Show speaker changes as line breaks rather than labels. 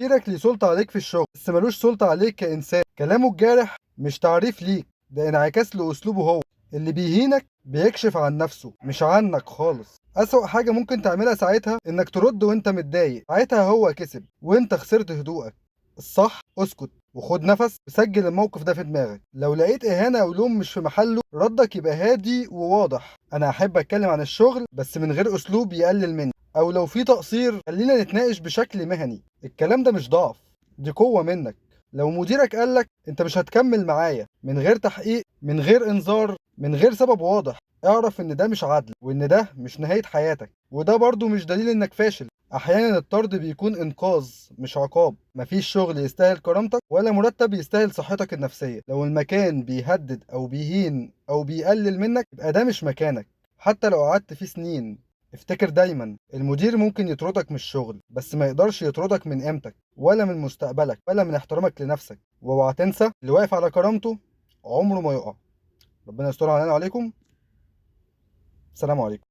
مديرك ليه سلطة عليك في الشغل، بس ملوش سلطة عليك كإنسان. كلامه الجارح مش تعريف ليك، ده انعكاس لأسلوبه هو. اللي بيهينك بيكشف عن نفسه مش عنك خالص. أسوأ حاجة ممكن تعملها ساعتها إنك ترد وإنت متضايق، ساعتها هو كسب وإنت خسرت هدوءك. الصح اسكت وخد نفس وسجل الموقف ده في دماغك. لو لقيت إهانة أو لوم مش في محله، ردك يبقى هادي وواضح. أنا أحب أتكلم عن الشغل بس من غير أسلوب يقلل مني، أو لو في تقصير خلينا نتناقش بشكل مهني. الكلام ده مش ضعف، دي قوة منك. لو مديرك قالك انت مش هتكمل معايا من غير تحقيق، من غير انذار، من غير سبب واضح، اعرف ان ده مش عدل، وان ده مش نهاية حياتك، وده برضو مش دليل انك فاشل. احيانا الطرد بيكون انقاذ مش عقاب. مفيش شغل يستاهل كرامتك ولا مرتب يستاهل صحتك النفسية. لو المكان بيهدد او بيهين او بيقلل منك، يبقى ده مش مكانك حتى لو قعدت فيه سنين. افتكر دايما، المدير ممكن يطردك من الشغل، بس ما يقدرش يطردك من قيمتك ولا من مستقبلك ولا من احترامك لنفسك. واوعى تنسى، اللي واقف على كرامته عمره ما يقع. ربنا يستر علينا وعليكم. السلام عليكم.